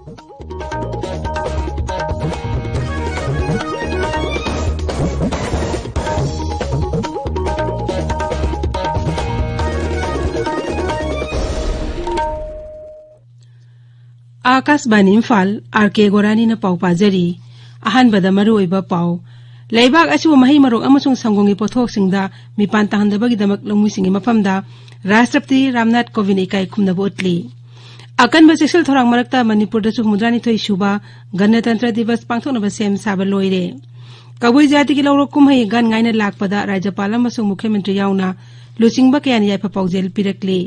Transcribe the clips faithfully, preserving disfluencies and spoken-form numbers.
ꯑꯥꯀꯥꯁꯕꯥꯅꯤ Imphal, R ꯀꯦ ꯒꯣꯔꯥꯅꯤꯅ ꯄꯥꯎ ꯄꯥꯖꯔꯤ꯫ ꯑꯍꯥꯟꯕꯗ ꯃꯔꯨꯑꯣꯏꯕ ꯄꯥꯎ꯫ ꯂꯩꯕꯥꯛ ꯑꯁꯤꯕꯨ ꯃꯍꯩ ꯃꯔꯣꯡ ꯑꯃꯁꯨꯡ ꯁꯪꯒꯣꯝꯒꯤ ꯄꯣꯠꯊꯣꯛꯁꯤꯡꯗ ꯃꯤꯄꯥꯟ ꯇꯥꯍꯟꯗꯕꯒꯤꯗꯃꯛ ꯂꯧꯃꯤꯁꯤꯡꯒꯤ ꯃꯐꯝꯗ ꯔꯥꯁꯇ꯭ꯔꯄꯇꯤ ꯔꯥꯝꯅꯥꯊ ꯀꯣꯕꯤꯟꯗ ꯏꯀꯥꯏ ꯈꯨꯝꯅꯕ ꯎꯠꯂꯤ꯫ ꯑꯀꯟꯕ ꯆꯦꯛꯁꯤꯜ ꯊꯧꯔꯥꯡ ꯃꯔꯛꯇ ꯃꯅꯤꯄꯨꯔꯗꯁꯨ ꯍꯨꯝꯐꯨꯇꯔꯥꯅꯤꯊꯣꯏ ꯁꯨꯕ ꯒꯅꯇꯟꯇ꯭ꯔ ꯗꯤꯕꯁ ꯄꯥꯡꯊꯣꯛꯅꯕ ꯁꯦꯝ ꯁꯥꯕ ꯂꯣꯏꯔꯦ꯫ ꯀꯕꯨꯏ ꯖꯥꯇꯤꯒꯤ ꯂꯧꯔꯣꯛ ꯀꯨꯝꯍꯩ ꯒꯥꯟ ꯉꯥꯏꯅ ꯂꯥꯛꯄꯗ ꯔꯥꯖ꯭ꯌꯄꯥꯜ ꯑꯃꯁꯨꯡ ꯃꯨꯈ꯭ꯌ ꯃꯟꯇ꯭ꯔꯤ ꯌꯥꯎꯅ ꯂꯨꯆꯤꯡꯕ ꯀꯌꯥꯅ ꯌꯥꯏꯐ ꯄꯥꯎꯖꯦꯜ ꯄꯤꯔꯛꯂꯤ꯫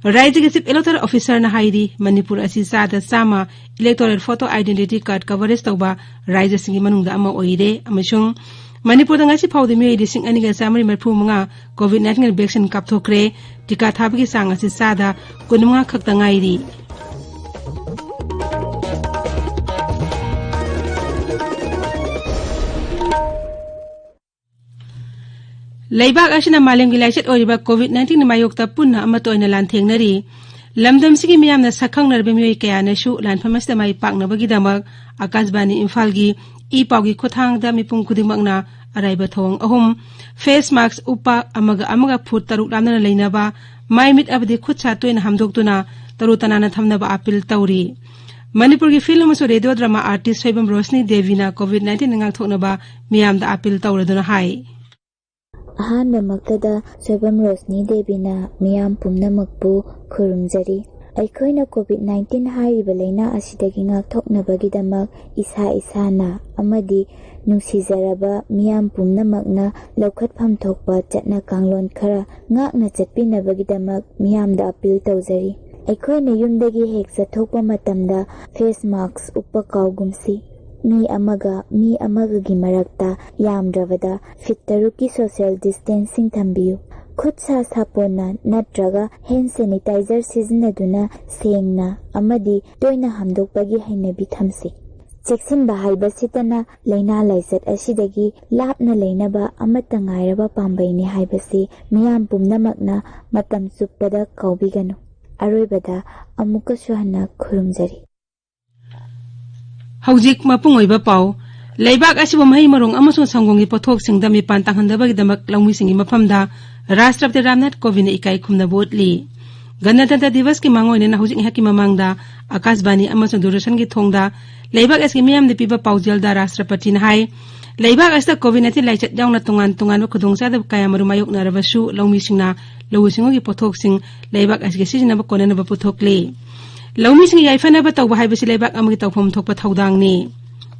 ꯔꯥꯖ꯭ꯌꯒꯤ ꯆꯤꯐ ꯏꯂꯦꯛꯇꯣꯔꯦꯜ ꯑꯣꯐꯤꯁꯔꯅ ꯍꯥꯏꯔꯤ, ꯃꯅꯤꯄꯨꯔ ꯑꯁꯤ ꯆꯥꯗ ꯆꯥꯝꯃ electoral photo identity card coverage ꯇꯧꯕ ꯔꯥꯖ꯭ꯌꯁꯤꯡꯒꯤ ꯃꯅꯨꯡꯗ ꯑꯃ ꯑꯣꯏꯔꯦ ꯑꯃꯁꯨꯡ ꯃꯅꯤꯄꯨꯔꯗ ꯉꯁꯤ ꯐꯥꯎꯗ ꯃꯤꯑꯣꯏ ꯂꯤꯁꯤꯡ ꯑꯅꯤꯒ ꯆꯥꯃꯔꯤ ꯃꯔꯤꯐꯨ ꯃꯉꯥ ꯀꯣꯚꯤꯗ ꯅꯥꯏꯟꯇꯤꯟꯒꯤ ꯚꯦꯛꯁꯤꯟ ꯀꯥꯞꯊꯣꯛꯈ꯭ꯔꯦ꯫ ꯇꯤꯀꯥ ꯊꯥꯕꯒꯤ ꯆꯥꯡ ꯑꯁꯤ ꯆꯥꯗ ꯀꯨꯟꯃꯉꯥ ꯈꯛꯇ ꯉꯥꯏꯔꯤ꯫ ꯂꯩꯕꯥꯛ ꯑꯁꯤꯅ ꯃꯥꯂꯦꯝꯒꯤ ꯂꯥꯏꯆꯠ ꯑꯣꯏꯔꯤꯕ ꯀꯣꯚꯤꯗ ꯅꯥꯏꯟꯇꯤꯟꯒꯤ ꯃꯥꯌꯣꯛꯇ ꯄꯨꯟꯅ ꯑꯃꯠꯇ ꯑꯣꯏꯅ ꯂꯥꯟꯊꯦꯡꯅꯔꯤ꯫ ꯂꯝꯗꯝꯁꯤꯒꯤ ꯃꯤꯌꯥꯝꯅ ꯁꯛꯈꯪꯅꯔꯕ ꯃꯤꯑꯣꯏ ꯀꯌꯥꯅꯁꯨ ꯂꯥꯟꯐꯝ ꯑꯁꯤꯗ ꯃꯥꯏ ꯄꯥꯛꯅꯕꯒꯤꯗꯃꯛ ꯑꯥꯀꯥꯁꯕꯥꯅꯤ ꯏꯝꯐꯥꯜꯒꯤ ꯏ ꯄꯥꯎꯒꯤ ꯈꯨꯠꯊꯥꯡꯗ ꯃꯤꯄꯨꯝ ꯈꯨꯗꯤꯡꯃꯛꯅ ꯑꯔꯥꯏꯕ ꯊꯧꯑꯣꯡ ꯑꯍꯨꯝ, ꯐꯦꯁ ꯃꯥꯛꯁ ꯎꯞꯄ, ꯑꯃꯒ ꯑꯃꯒ ꯐꯨꯠ ꯇꯔꯨꯛ ꯂꯥꯞꯅꯅ ꯂꯩꯅꯕ, ꯃꯥꯏ ꯃꯤꯠ ꯑꯃꯗꯤ ꯈꯨꯠ ꯁꯥ ꯇꯣꯏꯅ ꯍꯥꯝꯗꯣꯛꯇꯨꯅ ꯇꯔꯨ ꯇꯅꯥꯟꯅ ꯊꯝꯅꯕ ꯑꯥꯄꯤꯜ ꯇꯧꯔꯤ꯫ ꯃꯅꯤꯄꯨꯔꯒꯤ ꯐꯤꯜꯝ ꯑꯃꯁꯨꯡ radio drama artist Soibam Roshni ꯗꯦꯕꯤꯅ ꯀꯣꯚꯤꯗ ꯅꯥꯏꯟꯇꯤꯟ ꯉꯥꯛꯊꯣꯛꯅꯕ ꯃꯤꯌꯥꯝꯗ ꯑꯥꯄꯤꯜ ꯇꯧꯔꯗꯨꯅ ꯍꯥꯏ꯫ ꯑꯍꯥꯟꯕꯃꯛꯇꯗ ꯁꯣꯏꯕꯝ ꯔꯣꯁꯅꯤ ꯗꯦꯕꯤꯅ ꯃꯤꯌꯥꯝ ꯄꯨꯝꯅꯃꯛꯄꯨ ꯈꯨꯔꯨꯝꯖꯔꯤ꯫ ꯑꯩꯈꯣꯏꯅ ꯀꯣꯚꯤꯗ ꯅꯥꯏꯟꯇꯤꯟ ꯍꯥꯏꯔꯤꯕ ꯂꯥꯏꯅꯥ ꯑꯁꯤꯗꯒꯤ ꯉꯥꯛꯊꯣꯛꯅꯕꯒꯤꯗꯃꯛ ꯏꯁꯥ ꯏꯁꯥꯅ ꯑꯃꯗꯤ ꯅꯨꯡꯁꯤꯖꯔꯕ ꯃꯤꯌꯥꯝ ꯄꯨꯝꯅꯃꯛꯅ ꯂꯧꯈꯠꯐꯝ ꯊꯣꯛꯄ ꯆꯠꯅ ꯀꯥꯡꯂꯣꯟ ꯈꯔ ꯉꯥꯛꯅ ꯆꯠꯄꯤꯅꯕꯒꯤꯗꯃꯛ ꯃꯤꯌꯥꯝꯗ ꯑꯥꯄꯤꯜ ꯇꯧꯖꯔꯤ꯫ ꯑꯩꯈꯣꯏꯅ ꯌꯨꯝꯗꯒꯤ ꯍꯦꯛ ꯆꯠꯊꯣꯛꯄ ꯃꯇꯝꯗ ꯐꯦꯁ ꯃꯥꯛꯁ ꯎꯞꯄ ꯀꯥꯎꯒꯨꯝꯁꯤ꯫ ꯃꯤ ꯑꯃꯒ ꯃꯤ ꯑꯃꯒꯒꯤ ꯃꯔꯛꯇ ꯌꯥꯝꯗ꯭ꯔꯕꯗ ꯐꯤꯠ ꯇꯔꯨꯛꯀꯤ ꯁꯣꯁꯤꯌꯦꯜ ꯗꯤꯁꯇꯦꯟꯁꯤꯡ ꯊꯝꯕꯤꯌꯨ꯫ ꯈꯨꯠ ꯁꯥ ꯁꯥꯄꯣꯟꯅ ꯅꯠꯇ꯭ꯔꯒ ꯍꯦꯟ ꯁꯦꯅꯤꯇꯥꯏꯖꯔ ꯁꯤꯖꯤꯟꯅꯗꯨꯅ ꯁꯦꯡꯅ ꯑꯃꯗꯤ ꯇꯣꯏꯅ ꯍꯥꯝꯗꯣꯛꯄꯒꯤ ꯍꯩꯅꯕꯤ ꯊꯝꯁꯤ꯫ ꯆꯦꯛꯁꯤꯟꯕ ꯍꯥꯏꯕꯁꯤꯇꯅ ꯂꯥꯏꯅꯥ ꯂꯥꯏꯆꯠ ꯑꯁꯤꯗꯒꯤ ꯂꯥꯞꯅ ꯂꯩꯅꯕ ꯑꯃꯠꯇ ꯉꯥꯏꯔꯕ ꯄꯥꯝꯕꯩꯅꯤ ꯍꯥꯏꯕꯁꯤ ꯃꯤꯌꯥꯝ ꯄꯨꯝꯅꯃꯛꯅ ꯃꯇꯝ ꯆꯨꯞꯄꯗ ꯀꯥꯎꯕꯤꯒꯅꯨ꯫ ꯑꯔꯣꯏꯕꯗ ꯑꯃꯨꯛꯀꯁꯨ ꯍꯟꯅ ꯈꯨꯔꯨꯝꯖꯔꯤ꯫ ꯍꯧꯖꯤꯛ ꯃꯄꯨꯡ ꯑꯣꯏꯕ ꯄꯥꯎ꯫ ꯂꯩꯕꯥꯛ ꯑꯁꯤꯕꯨ ꯃꯍꯩ ꯃꯔꯣꯡ ꯑꯃꯁꯨꯡ ꯁꯪꯒꯣꯝꯒꯤ ꯄꯣꯠꯊꯣꯛꯁꯤꯡꯗ ꯃꯤꯄꯥꯟ ꯇꯥꯡꯍꯟꯗꯕꯒꯤꯗꯃꯛ ꯂꯧꯃꯤꯁꯤꯡꯒꯤ ꯃꯐꯝꯗ ꯔꯥꯁꯇ꯭ꯔꯄꯇꯤ ꯔꯥꯝꯅꯥꯊ ꯀꯣꯕꯤꯟꯗ ꯏꯀꯥꯏ ꯈꯨꯝꯅꯕ ꯎꯠꯂꯤ꯫ ꯒꯅꯇꯟꯇ꯭ꯔ ꯗꯤꯕꯁꯀꯤ ꯃꯥꯡꯑꯣꯏꯅꯅ ꯍꯧꯖꯤꯛ ꯉꯥꯏꯍꯥꯛꯀꯤ ꯃꯃꯥꯡꯗ ꯑꯀꯥꯁꯕꯥꯅꯤ ꯑꯃꯁꯨꯡ ꯗꯨꯔꯗꯔꯁꯟꯒꯤ ꯊꯣꯡꯗ ꯂꯩꯕꯥꯛ ꯑꯁꯤꯒꯤ ꯃꯤꯌꯥꯝꯗ ꯄꯤꯕ ꯄꯥꯎꯖꯦꯜꯗ ꯔꯥꯁꯇ꯭ꯔꯄꯇꯤꯅ ꯍꯥꯏ, ꯂꯩꯕꯥꯛ ꯑꯁꯤꯗ ꯀꯣꯚꯤꯗ ꯅꯥꯏꯟꯇꯤꯟ ꯂꯥꯏꯆꯠ ꯌꯥꯎꯅ ꯇꯣꯉꯥꯟ ꯇꯣꯉꯥꯟꯕ ꯈꯨꯗꯣꯡꯆꯥꯗꯕ ꯀꯌꯥ ꯃꯔꯨꯝ ꯃꯥꯌꯣꯛꯅꯔꯕꯁꯨ ꯂꯧꯃꯤꯁꯤꯡꯅ ꯂꯧꯎ ꯁꯤꯡꯎꯒꯤ ꯄꯣꯠꯊꯣꯛꯁꯤꯡ ꯂꯩꯕꯥꯛ ꯑꯁꯤꯒꯤ ꯁꯤꯖꯤꯟꯅꯕ ꯀꯣꯟꯅꯅꯕ ꯄꯨꯊꯣꯛꯂꯤ꯫ ꯂꯧꯃꯤꯁꯤꯡꯒꯤ ꯌꯥꯏꯐꯅꯕ ꯇꯧꯕ ꯍꯥꯏꯕꯁꯤ ꯂꯩꯕꯥꯛ ꯑꯃꯒꯤ ꯇꯧꯐꯝ ꯊꯣꯛꯄ ꯊꯧꯗꯥꯡꯅꯤ꯫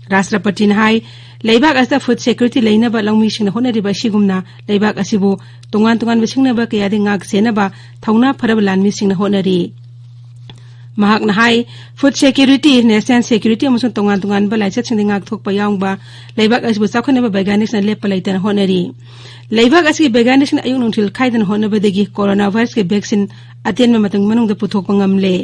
ꯔꯥꯁꯇ꯭ꯔꯄꯇꯤꯅ ꯍꯥꯏ, ꯂꯩꯕꯥꯛ ꯑꯁꯤꯗ ꯐꯨꯗ ꯁꯦꯀ꯭ꯌꯨꯔꯤꯇꯤ ꯂꯩꯅꯕ ꯂꯧꯃꯤꯁꯤꯡꯅ ꯍꯣꯠꯅꯔꯤꯕ ꯑꯁꯤꯒꯨꯝꯅ ꯂꯩꯕꯥꯛ ꯑꯁꯤꯕꯨ ꯇꯣꯉꯥꯟ ꯇꯣꯉꯥꯟꯕ ꯁꯤꯡꯅꯕ ꯀꯌꯥꯗꯒꯤ ꯉꯥꯛ ꯁꯦꯟꯅꯕ ꯊꯧꯅꯥ ꯐꯔꯕ ꯂꯥꯟꯃꯤꯁꯤꯡꯅ ꯍꯣꯠꯅꯔꯤ꯫ ꯃꯍꯥꯛꯅ ꯍꯥꯏ, ꯐꯨꯗ ꯁꯦꯀ꯭ꯌꯨꯔꯤꯇꯤ, ꯅꯦꯁꯅꯦꯜ ꯁꯦꯀ꯭ꯌꯨꯔꯤꯇꯤ ꯑꯃꯁꯨꯡ ꯇꯣꯉꯥꯟ ꯇꯣꯉꯥꯟꯕ ꯂꯥꯏꯆꯠꯁꯤꯡꯗꯒꯤ ꯉꯥꯛꯊꯣꯛꯄ ꯌꯥꯎꯕ ꯂꯩꯕꯥꯛ ꯑꯁꯤꯕꯨ ꯆꯥꯎꯈꯠꯅꯕ ꯕꯩꯒꯥꯅꯤꯛꯁꯤꯡꯅ ꯂꯦꯞꯄ ꯂꯩꯇꯅ ꯍꯣꯠꯅꯔꯤ꯫ ꯂꯩꯕꯥꯛ ꯑꯁꯤꯒꯤ ꯕꯩꯒꯥꯅꯤꯛꯁꯤꯡꯅ ꯑꯌꯨꯛ ꯅꯨꯡꯊꯤꯜ ꯈꯥꯏꯗꯅ ꯍꯣꯠꯅꯕꯗꯒꯤ ꯀꯣꯔꯣꯅꯥ ꯚꯥꯏꯔꯁꯀꯤ ꯚꯦꯛꯁꯤꯟ ꯑꯇꯦꯟꯕ ꯃꯇꯝꯒꯤ ꯃꯅꯨꯡꯗ ꯄꯨꯊꯣꯛꯄ ꯉꯝꯂꯦ꯫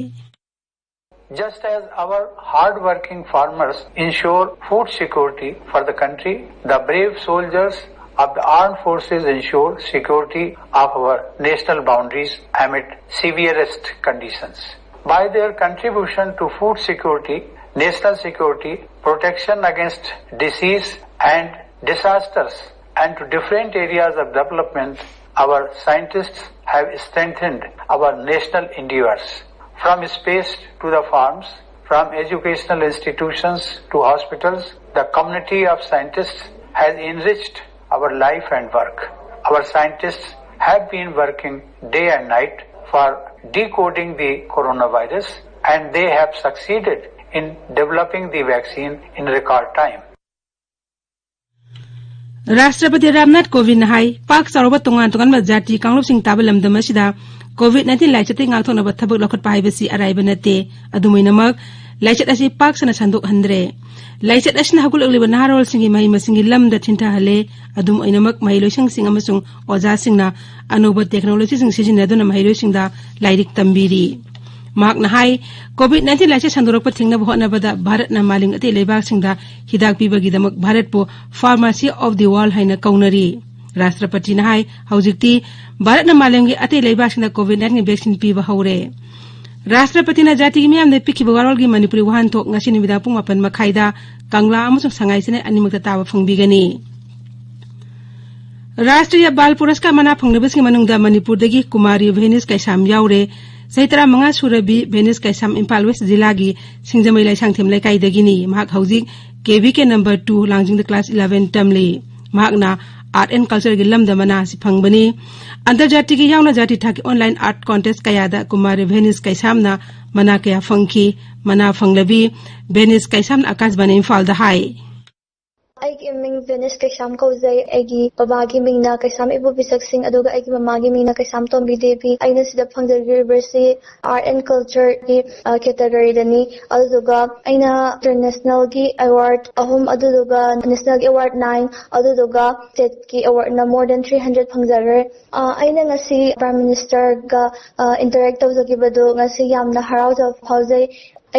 Just as our hard-working farmers ensure food security for the country, the brave soldiers of the armed forces ensure security of our national boundaries amid severest conditions. By their contribution to food security, national security, protection against disease and disasters, and to different areas of development, our scientists have strengthened our national endeavors. From space to the farms, from educational institutions to hospitals, the community of scientists has enriched our life and work. Our scientists have been working day and night for decoding the coronavirus, and they have succeeded in developing the vaccine in record time. ꯔꯥꯁꯇ꯭ꯔꯄꯇꯤ ꯔꯥꯝꯅꯥꯊ ꯀꯣꯕꯤꯟꯗꯅ ꯍꯥꯏ, ꯄꯥꯛ ꯆꯥꯎꯔꯕ ꯇꯣꯉꯥꯟ ꯇꯣꯉꯥꯟꯕ ꯖꯥꯇꯤ ꯀꯥꯡꯂꯨꯞꯁꯤꯡ ꯇꯥꯕ ꯂꯝꯗꯝ ꯑꯁꯤꯗ COVID nineteen ꯂꯥꯏꯆꯠꯇꯒꯤ ꯉꯥꯛꯊꯣꯛꯅꯕ ꯊꯕꯛ ꯂꯧꯈꯠꯄ ꯍꯥꯏꯕꯁꯤ ꯑꯔꯥꯏꯕ ꯅꯠꯇꯦ꯫ ꯑꯗꯨꯝ ꯑꯣꯏꯅꯃꯛ, ꯂꯥꯏꯆꯠ ꯑꯁꯤ ꯄꯥꯛ ꯁꯟꯅ ꯁꯟꯗꯣꯛꯍꯟꯗ꯭ꯔꯦ꯫ ꯂꯥꯏꯆꯠ ꯑꯁꯤꯅ ꯍꯧꯒꯠꯂꯛꯂꯤꯕ ꯅꯍꯥꯔꯣꯜꯁꯤꯡꯒꯤ ꯃꯍꯩ ꯃꯁꯤꯡꯒꯤ ꯂꯝꯗ ꯊꯤꯟꯊꯍꯜꯂꯦ꯫ ꯑꯗꯨꯝ ꯑꯣꯏꯅꯃꯛ, ꯃꯍꯩꯂꯣꯏꯁꯪꯁꯤꯡ ꯑꯃꯁꯨꯡ ꯑꯣꯖꯥꯁꯤꯡꯅ ꯑꯅꯧꯕ ꯇꯦꯛꯅꯣꯂꯣꯖꯤꯁꯤꯡ ꯁꯤꯖꯤꯟꯅꯗꯨꯅ ꯃꯍꯩꯔꯣꯏꯁꯤꯡꯗ ꯂꯥꯏꯔꯤꯛ ꯇꯝꯕꯤꯔꯤ꯫ ꯃꯍꯥꯛꯅ ꯍꯥꯏ, ꯀꯣꯚꯤꯗ ꯅꯥꯏꯟꯇꯤꯟ ꯂꯥꯏꯆꯠ ꯁꯟꯗꯣꯔꯛꯄ ꯊꯤꯡꯅꯕ ꯍꯣꯠꯅꯕꯗ ꯚꯥꯔꯠꯅ ꯃꯥꯂꯦꯝꯒꯤ ꯑꯇꯩ ꯂꯩꯕꯥꯛꯁꯤꯡꯗ ꯍꯤꯗꯥꯛ ꯄꯤꯕꯒꯤꯗꯃꯛ ꯚꯥꯔꯠꯄꯨ Pharmacy of the World ꯍꯥꯏꯅ ꯀꯧꯅꯔꯤ꯫ ꯔꯥꯁꯇ꯭ꯔꯄꯇꯤꯅ ꯍꯥꯏ, ꯍꯧꯖꯤꯛꯇꯤ ꯚꯥꯔꯠꯅ ꯃꯥꯂꯦꯝꯒꯤ ꯑꯇꯩ ꯂꯩꯕꯥꯛꯁꯤꯡꯗ ꯀꯣꯚꯤꯗ ꯅꯥꯏꯟꯇꯤꯟ ꯚꯦꯛꯁꯤꯟ ꯄꯤꯕ ꯍꯧꯔꯦ꯫ ꯔꯥꯁꯇ꯭ꯔꯄꯇꯤꯅ ꯖꯥꯇꯤꯒꯤ ꯃꯤꯌꯥꯝꯗ ꯄꯤꯈꯤꯕ ꯋꯥꯔꯣꯜꯒꯤ ꯃꯅꯤꯄꯨꯔꯤ ꯋꯥꯍꯟꯊꯣꯛ ꯉꯁꯤ ꯅꯨꯃꯤꯗꯥꯡ ꯄꯨꯡ ꯃꯥꯄꯟ ꯃꯈꯥꯏꯗ ꯀꯪꯂꯥ ꯑꯃꯁꯨꯡ ꯁꯉꯥꯏ ꯆꯦꯅꯦꯜ ꯑꯅꯤꯃꯛꯇ ꯇꯥꯕ ꯐꯪꯕꯤꯒꯅꯤ꯫ ꯔꯥꯁꯇ꯭ꯔꯤꯌ ꯕꯥꯜ ꯄꯨꯔꯁꯀꯥꯔ ꯃꯅꯥ ꯐꯪꯂꯕꯁꯤꯡꯒꯤ ꯃꯅꯨꯡꯗ ꯃꯅꯤꯄꯨꯔꯗꯒꯤ ꯀꯨꯃꯥꯔꯤ ꯚꯦꯅꯤꯁ ꯀꯩꯁꯥꯝ ꯌꯥꯎꯔꯦ꯫ ꯆꯍꯤ ꯇꯔꯥꯃꯉꯥ ꯁꯨꯔꯕꯤ ꯚꯦꯅꯤꯁ ꯀꯩꯁꯥꯝ ꯏꯝꯐꯥꯜ ꯋꯦꯁ ꯖꯤꯂꯥꯒꯤ ꯁꯤꯡꯖꯃꯩ ꯂꯥꯏꯁꯥꯡꯊꯦꯝ ꯂꯩꯀꯥꯏꯗꯒꯤꯅꯤ꯫ ꯃꯍꯥꯛ ꯍꯧꯖꯤꯛ ꯀꯦ ꯚꯤ ꯀꯦ ꯅꯝꯕꯔ ꯇꯨ ꯂꯥꯡꯖꯤꯡꯗ ꯀ꯭ꯂꯥꯁ ꯏꯂꯦꯚꯦꯟ ꯇꯝꯂꯤ꯫ ꯃꯍꯥꯛꯅ ꯑꯥꯔꯠ ꯑꯦꯟ ꯀꯜꯆꯔꯒꯤ ꯂꯝꯗ ꯃꯅꯥ ꯑꯁꯤ ꯐꯪꯕꯅꯤ꯫ ꯑꯟꯇꯔꯖꯥꯇꯤꯒꯤ ꯌꯥꯎꯅ ꯖꯥꯇꯤ ꯊꯥꯛꯀꯤ ꯑꯣꯟꯂꯥꯏꯟ ꯑꯥꯔꯠ ꯀꯣꯟꯇꯦꯁ ꯀꯌꯥꯗ ꯀꯨꯃꯥꯔꯤ ꯚꯦꯅꯤꯁ ꯀꯩꯁꯥꯝꯅ ꯃꯅꯥ ꯀꯌꯥ ꯐꯪꯈꯤ꯫ ꯃꯅꯥ ꯐꯪꯂꯕꯤ ꯚꯦꯅꯤꯁ ꯀꯩꯁꯥꯝꯅ ꯑꯀꯥꯁꯕꯥꯅꯤ ꯏꯝꯐꯥꯜꯗ ꯍꯥꯏ꯫ ꯑꯩꯒꯤ ꯃꯤꯡ ꯚꯦꯅꯤꯁ ꯀꯩꯁꯥꯝ ꯀꯧꯖꯩ꯫ ꯑꯩꯒꯤ ꯕꯕꯥꯒꯤ ꯃꯤꯡꯅ ꯀꯩꯁꯥꯝ ꯏꯕꯣꯕꯤ ꯁꯛꯁꯤꯡ, ꯑꯗꯨꯒ ꯑꯩꯒꯤ ꯃꯃꯥꯒꯤ ꯃꯤꯡꯅ ꯀꯩꯁꯥꯝ ꯇꯣꯝꯕꯤ ꯗꯦꯕꯤ꯫ ꯑꯩꯅ ꯁꯤꯗ ꯐꯪꯖꯈꯤꯕꯁꯤ ꯑꯥꯔꯠ ꯑꯦꯟ ꯀꯜꯆꯔꯒꯤ, ꯑ, ꯀꯦꯇꯒꯣꯔꯤꯗꯅꯤ꯫ ꯑꯗꯨꯗꯨꯒ ꯑꯩꯅ ꯏꯟꯇꯔꯅꯦꯁꯅꯦꯜꯒꯤ ꯑꯦꯋꯥꯔꯗ ꯑꯍꯨꯝ, ꯑꯗꯨꯗꯨꯒ ꯅꯦꯁꯅꯦꯜꯒꯤ ꯑꯦꯋꯥꯔꯗ ꯅꯥꯏꯟ, ꯑꯗꯨꯗꯨꯒ ꯁ꯭ꯇꯦꯠꯀꯤ ꯑꯦꯋꯥꯔꯗꯅ more than three hundred ꯐꯪꯖꯈ꯭ꯔꯦ꯫ ꯑ, ꯑꯩꯅ ꯉꯁꯤ ꯄ꯭ꯔꯥꯏꯝ ꯃꯤꯅꯤꯁꯇꯔꯒ, ꯑ, ꯏꯟꯇꯔꯦꯛ ꯇꯧꯖꯈꯤꯕꯗꯨ ꯉꯁꯤ ꯌꯥꯝꯅ ꯍꯔꯥꯎꯖꯕ ꯐꯥꯎꯖꯩ꯫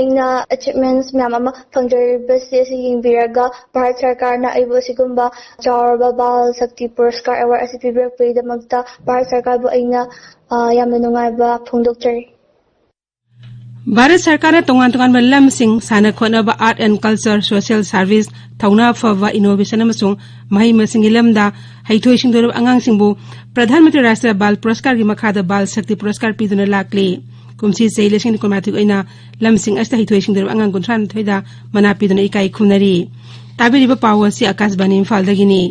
ꯑꯩꯅ ꯑꯦꯆꯤꯞꯃꯦꯟꯠꯁ ꯃꯌꯥꯝ ꯑꯃ ꯐꯪꯖꯔꯤꯕꯁꯤ ꯑꯁꯤ ꯌꯦꯡꯕꯤꯔꯒ ꯚꯥꯔꯠ ꯁꯔꯀꯥꯔꯅ ꯑꯩꯕꯨ ꯑꯁꯤꯒꯨꯝꯕ ꯆꯥꯎꯔꯕ ꯕꯥꯜ ꯁꯛꯇꯤ ꯄꯨꯔꯁꯀꯥꯔ ꯑꯦꯋꯥꯔꯗ ꯑꯁꯤ ꯄꯤꯕꯤꯔꯛꯄꯒꯤꯗꯃꯛꯇ ꯚꯥꯔꯠ ꯁꯔꯀꯥꯔꯕꯨ ꯑꯩꯅ, ꯑ, ꯌꯥꯝꯅ ꯅꯨꯡꯉꯥꯏꯕ ꯐꯣꯡꯗꯣꯛꯆꯔꯤ꯫ ꯚꯥꯔꯠ ꯁꯔꯀꯥꯔꯅ ꯇꯣꯉꯥꯟ ꯇꯣꯉꯥꯟꯕ ꯂꯝꯁꯤꯡ, ꯁꯥꯟꯅ ꯈꯣꯠꯅꯕ, art and culture, social service, ꯊꯧꯅꯥ ꯐꯕ, ꯏꯅꯣꯚꯦꯁꯟ ꯑꯃꯁꯨꯡ ꯃꯍꯩ ꯃꯁꯤꯡꯒꯤ ꯂꯝꯗ ꯍꯩꯊꯣꯏ ꯁꯤꯡꯊꯣꯏꯔꯕ ꯑꯉꯥꯡꯁꯤꯡꯕꯨ ꯄ꯭ꯔꯙꯥꯟ ꯃꯟꯇ꯭ꯔꯤ ꯔꯥꯁꯇ꯭ꯔꯤꯌ ꯕꯥꯜ ꯄꯨꯔꯁꯀꯥꯔꯒꯤ ꯃꯈꯥꯗ ꯕꯥꯜ ꯁꯛꯇꯤ ꯄꯨꯔꯁꯀꯥꯔ ꯄꯤꯗꯨꯅ ꯂꯥꯛꯂꯤ꯫ ꯀꯨꯝꯁꯤ ꯆꯍꯤ ꯂꯤꯁꯤꯡ ꯑꯅꯤ ꯀꯨꯟꯃꯥꯊꯣꯏꯒꯤ ꯑꯣꯏꯅ ꯂꯝꯁꯤꯡ ꯑꯁꯤꯗ ꯍꯩꯊꯣꯏ ꯁꯤꯡꯊꯣꯏꯔꯕ ꯑꯉꯥꯡ ꯀꯨꯟꯊ꯭ꯔꯥ ꯅꯤꯊꯣꯏꯗ ꯃꯅꯥ ꯄꯤꯗꯨꯅ ꯏꯀꯥꯏ ꯈꯨꯝꯅꯔꯤ꯫ ꯇꯥꯕꯤꯔꯤꯕ ꯄꯥꯎ ꯑꯁꯤ ꯑꯀꯥꯁꯕꯥꯅꯤ ꯏꯝꯐꯥꯜꯗꯒꯤꯅꯤ꯫